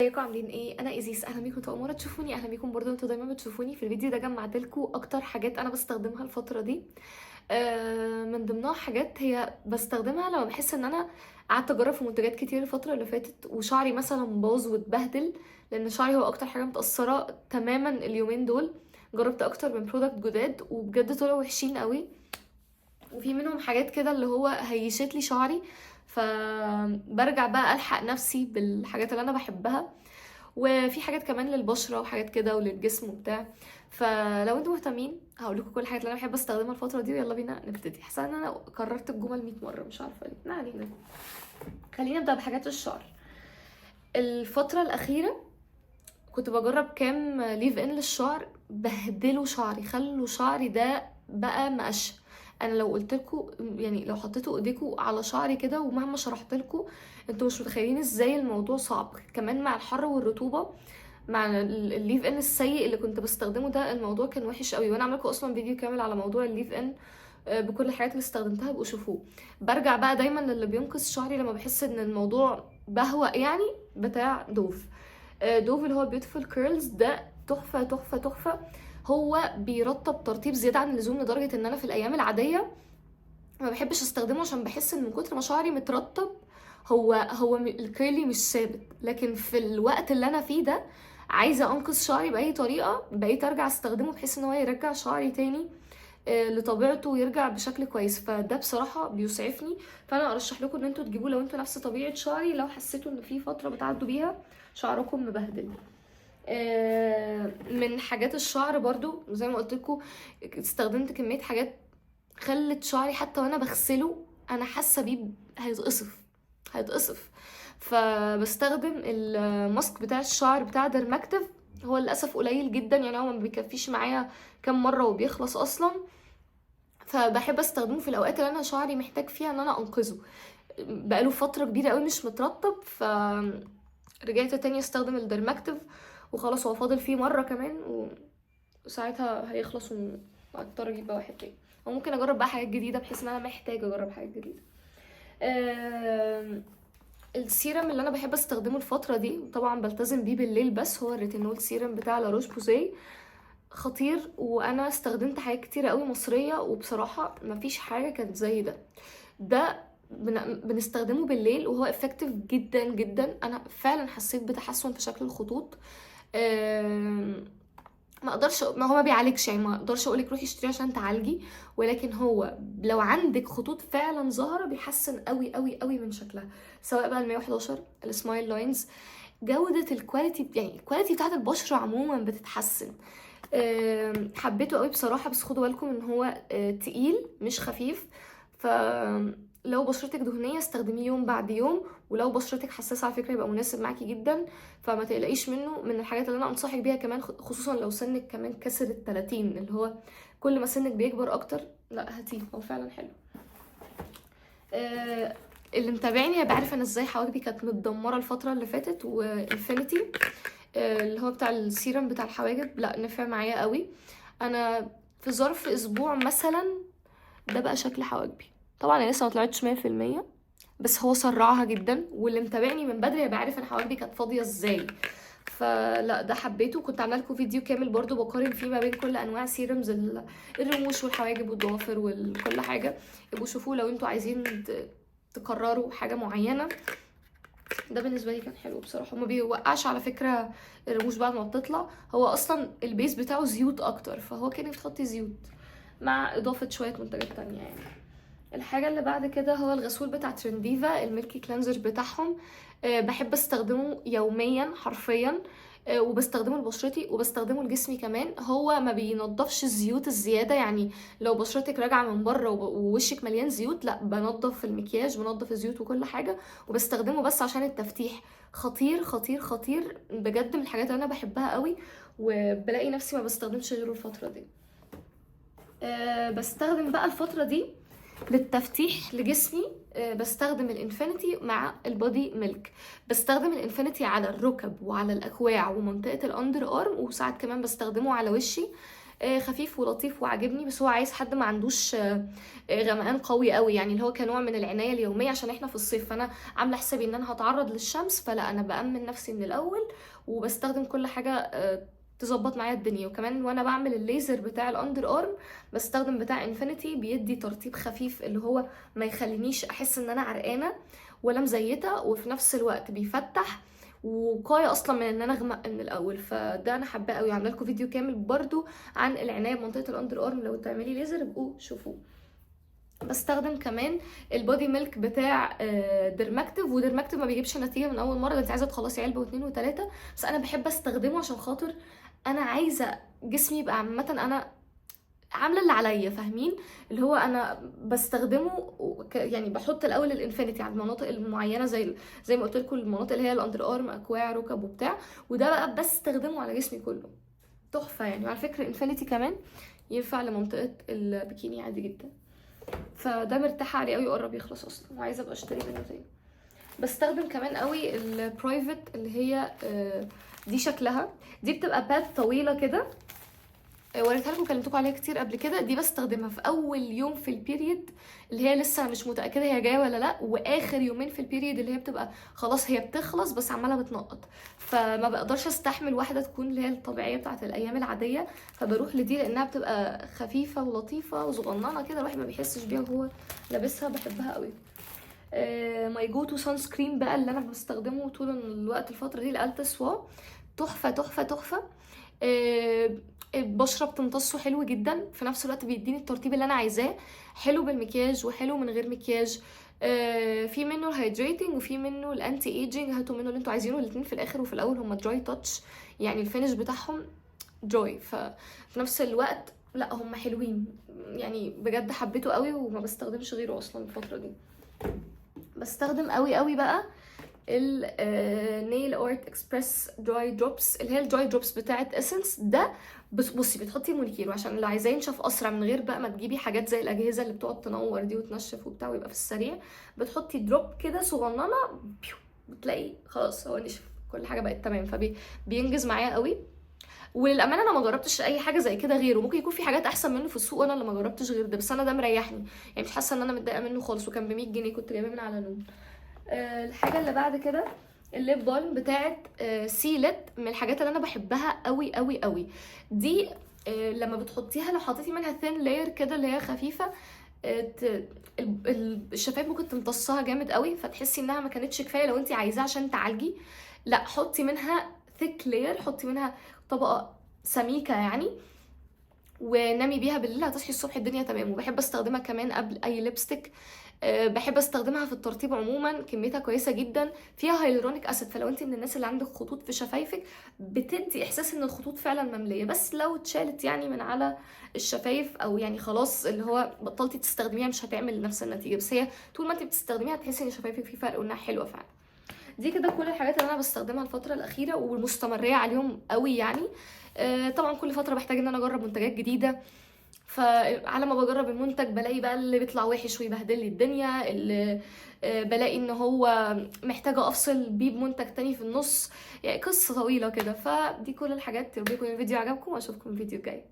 ازيكم عاملين ايه؟ انا ايزيس، اهلا بيكم. اول مرة تشوفوني اهلا بيكم برضو، انتوا دايما بتشوفوني. في الفيديو ده جمعت لكم اكتر حاجات انا بستخدمها الفترة دي. من ضمنها حاجات هي بستخدمها لما بحس ان انا قعدت اجرب في منتجات كتير الفترة اللي فاتت وشعري مثلا باظ واتبهدل، لان شعري هو اكتر حاجة متاثرة تماما اليومين دول. جربت اكتر من product جداد وبجد طلعوا وحشين قوي، وفي منهم حاجات كده اللي هو هيشت لي شعري، فبرجع بقى الحق نفسي بالحاجات اللي انا بحبها. وفي حاجات كمان للبشره وحاجات كده وللجسم وبتاع. فلو انتم مهتمين هقول لكم كل الحاجات اللي انا بحب استخدمها الفترة دي، ويلا بينا نبتدي. حاسه ان انا كررت الجمل 100 مره، مش عارفه ليه. ما علينا، خلينا نبدا بحاجات الشعر. الفترة الاخيرة كنت بجرب كام leave in للشعر، بهدلوا شعري، خلوا شعري ده بقى مقشه. انا لو قلت لكم، يعني لو حطيتوا ايديكم على شعري كده ومهما شرحت لكم انتوا مش متخيلين ازاي الموضوع صعب. كمان مع الحر والرطوبة، مع ال leave in السيء اللي كنت بستخدمه ده، الموضوع كان وحش قوي. وانا عامله لكم اصلا فيديو كامل على موضوع ال leave in بكل الحاجات اللي استخدمتها، ابقوا شوفوه. برجع بقى دايما للي بينقذ شعري لما بحس ان الموضوع بهوأ، يعني بتاع Dove. Dove اللي هو Beautiful Curls ده تحفة تحفة تحفه. هو بيرطب ترطيب زيادة عن اللزوم، لدرجة ان انا في الايام العادية ما بحبش استخدمه، عشان بحس ان من كتر ما شعري مترطب هو ال curly مش ثابت. لكن في الوقت اللي انا فيه ده عايزه انقذ شعري باي طريقه، بقيت ارجع استخدمه بحيث ان هو يرجع شعري تاني لطبيعته ويرجع بشكل كويس. فده بصراحة بيسعفني، فانا ارشح لكم ان انتوا تجيبوه لو انتوا نفس طبيعة شعري، لو حسيتوا ان في فترة بتعدوا بيها شعركم مبهدل. من حاجات الشعر برضو زي ما قلت لكم استخدمت كمية حاجات خلت شعري حتى وانا بغسله انا حاسه بيه هيتقصف هيتقصف. فبستخدم الماسك بتاع الشعر بتاع Dermactive. هو للاسف قليل جدا، يعني هو ما بيكفيش معايا كام مرة وبيخلص اصلا. فبحب استخدمه في الاوقات اللي انا شعري محتاج فيها ان انا انقذه، بقاله فترة كبيرة قوي مش مترطب. ف رجعت تاني استخدم ال Dermactive وخلاص، هو فاضل فيه مرة كمان وساعتها هيخلص واضطر اجيب بقى واحد تاني، وممكن اجرب بقى حاجات جديدة بحيث ان انا محتاجه اجرب حاجات جديده. السيرم اللي انا بحب استخدمه الفترة دي، طبعا بلتزم بيه بالليل بس، هو ال retinol serum بتاع La Roche-Posay. خطير، وانا استخدمت حاجات كتيرة قوي مصرية وبصراحة مفيش حاجة كانت زي ده. ده بنستخدمه بالليل وهو effective جدا جدا. انا فعلا حسيت بتحسن في شكل الخطوط. ما اقدرش، ما هو ما بيعالجش، يعني ما اقدرش اقولك روحي اشتري عشان تعالجي، ولكن هو لو عندك خطوط فعلا ظاهره بيحسن قوي قوي قوي من شكلها، سواء بقى ال 111 ال smile lines، جوده ال quality، يعني ال quality بتاعت البشرة عموما بتتحسن. حبيته قوي بصراحه، بس خدوا بالكم ان هو تقيل مش خفيف. فلو بشرتك دهنية استخدميه يوم بعد يوم، ولو بشرتك حساسة على فكرة يبقى مناسب معاكي جدا، فما تقلقيش منه. من الحاجات اللي انا انصحك بيها كمان، خصوصا لو سنك كمان كسر ال 30، اللي هو كل ما سنك بيكبر اكتر، لا هاتيه، هو فعلا حلو. اللي متابعني هيبقى عارف انا ازاي حواجبي كانت متدمره الفترة اللي فاتت، و Infinity اللي هو بتاع السيرم بتاع الحواجب لا نفع معايا قوي. انا في ظرف اسبوع مثلا ده بقى شكل حواجبي، طبعا انا لسه ما طلعتش 100%، بس هو سرعها جدا. واللي متابعني من بدري هيبقى عارف ان حواجبي كانت فاضية ازاي، فلا ده حبيته. كنت عامله لكم فيديو كامل برضو بقارن فيه ما بين كل انواع serums الرموش والحواجب والضوافر وكل حاجة، يبقوا شوفوه لو انتوا عايزين تقرروا حاجة معينة. ده بالنسبة لي كان حلو بصراحة، وما بيوقعش على فكرة الرموش بعد ما بتطلع، هو اصلا ال base بتاعه زيوت اكتر، فهو كانك بتحطي زيوت مع اضافه شوية منتجات تانية. يعني الحاجة اللي بعد كده هو الغسول بتاع Trendiva، ال milky cleanser بتاعهم. بحب استخدمه يوميا حرفيا، وبستخدمه لبشرتي وبستخدمه لجسمي كمان. هو ما بينضفش الزيوت الزيادة، يعني لو بشرتك راجعه من بره ووشك مليان زيوت، لا بنضف المكياج، بنضف الزيوت وكل حاجة، وبستخدمه بس عشان التفتيح. خطير خطير خطير بجد، من الحاجات اللي انا بحبها قوي، وبلاقي نفسي ما بستخدمش غيره الفترة دي. بستخدم بقى الفترة دي للتفتيح لجسمي، بستخدم ال Infinity مع ال Body Milk. بستخدم ال Infinity على الركب وعلى الاكواع ومنطقة ال underarm، وساعات كمان بستخدمه على وشي. خفيف ولطيف وعاجبني، بس هو عايز حد ما عندوش غمقان قوي قوي، يعني اللي هو كنوع من العناية اليومية عشان احنا في الصيف، فانا عامله حسابي ان انا هتعرض للشمس، فلا انا بأمن نفسي من الاول وبستخدم كل حاجة تظبط معايا الدنيا. وكمان وانا بعمل الليزر بتاع ال underarm بستخدم بتاع انفينيتي، بيدي ترطيب خفيف اللي هو ما يخلينيش احس ان انا عرقانه ولا مزيته، وفي نفس الوقت بيفتح وقاية اصلا من ان انا اغمق من الاول. فده انا حباه قوي، عامله لكم فيديو كامل برضو عن العناية بمنطقة ال underarm، لو تعملي ليزر ابقوا شوفوه. بستخدم كمان ال body milk بتاع ديرماكتيف، وديرماكتيف ما بيجيبش نتيجة من اول مرة، ده انت عايزه تخلصي علبة واثنين وثلاثة، بس انا بحب استخدمه عشان خاطر انا عايزه جسمي يبقى عامة انا عامله اللي عليا، فاهمين؟ اللي هو انا بستخدمه يعني بحط الاول الانفينيتي على المناطق المعينة زي ما قلت لكم المناطق اللي هي ال underarm، اكواع، ركب وبتاع، وده بقى بستخدمه على جسمي كله، تحفة يعني. وعلى فكرة الانفينيتي كمان ينفع لمنطقه البكيني عادي جدا، فده مرتاحة عليه قوي، قرب يخلص اصلا وعايزه ابقى اشتري منه تاني. بستخدم كمان قوي ال Private اللي هي دي شكلها، دي بتبقى pad طويلة كده، وريتها لكم وكلمتكم عليها كتير قبل كده. دي بستخدمها في اول يوم في ال period اللي هي لسه مش متاكدة هي جاية ولا لا، واخر يومين في ال period اللي هي بتبقى خلاص هي بتخلص بس عماله بتنقط، فما بقدرش استحمل واحدة تكون اللي هي الطبيعية بتاعت الايام العادية، فبروح لدي لانها بتبقى خفيفة ولطيفة وصغننه كده، الواحد ما بيحسش بيها وهو لابسها، بحبها قوي. my go to sunscreen بقى اللي انا بستخدمه طول الوقت الفترة دي الالتسوا، تحفة تحفة تحفة. البشرة بتمتصه حلو جدا، في نفس الوقت بيديني الترطيب اللي انا عايزاه، حلو بالمكياج وحلو من غير مكياج. في منه ال hydrating وفي منه ال anti aging، هاتوا منه اللي انتوا عايزينه، الاتنين في الاخر وفي الاول هما dry touch، يعني ال finish بتاعهم dry، ففي نفس الوقت لا هما حلوين يعني، بجد حبيته قوي وما بستخدمش غيره اصلا الفترة دي. بستخدم قوي قوي بقى ال Nail Art Express dry drops، اللي هي ال dry drops بتاعت Essence ده. بس بصي بتحطي مونيكير عشان لو عايزاه ينشف اسرع من غير بقى ما تجيبي حاجات زي الاجهزة اللي بتقعد تنور دي وتنشف وبتاع ويبقى في السريع، بتحطي drop كده صغننه بيو، بتلاقي خلاص هو نشف، كل حاجة بقت تمام، فبينجز معايا قوي. وللامانة انا ما جربتش اي حاجة زي كده غيره، ممكن يكون في حاجات احسن منه في السوق وانا اللي ما جربتش غير ده، بس انا ده مريحني يعني، مش حاسه ان انا متضايقة منه خالص، وكان ب 100 جنيه كنت جايباه من على نون. الحاجة اللي بعد كده ال lip balm بتاعت سيلت، من الحاجات اللي انا بحبها قوي قوي قوي دي. لما بتحطيها لو حطيتي منها thin layer كده اللي هي خفيفة، الشفايف ممكن تمتصها جامد قوي، فتحسي انها ما كانتش كفاية لو انت عايزاها عشان تعالجي، لا حطي منها thick layer، حطي منها طبقه سميكة يعني، ونامي بيها بالليل، هتصحي الصبح الدنيا تمام. وبحب استخدمها كمان قبل اي lipstick، بحب استخدمها في الترطيب عموما، كميتها كويسة جدا، فيها hyaluronic acid، فلو انت من الناس اللي عندك خطوط في شفايفك بتدي احساس ان الخطوط فعلا ممليه، بس لو اتشالت يعني من على الشفايف او يعني خلاص اللي هو بطلتي تستخدميها مش هتعمل نفس النتيجة، بس هي طول ما انت بتستخدميها هتحسي ان شفايفك في فرق وانها حلوة فعلا. دي كده كل الحاجات اللي انا بستخدمها الفترة الاخيرة والمستمريه عليهم قوي يعني. طبعا كل فترة بحتاج ان انا اجرب منتجات جديدة، فعلى ما بجرب المنتج بلاقي بقى اللي بيطلع وحش ويبهدل لي الدنيا، اللي بلاقي ان هو محتاجه افصل بيه بمنتج تاني في النص، يعني قصة طويلة كده. فدي كل الحاجات، يا رب يكون الفيديو عجبكم واشوفكم الفيديو الجاي.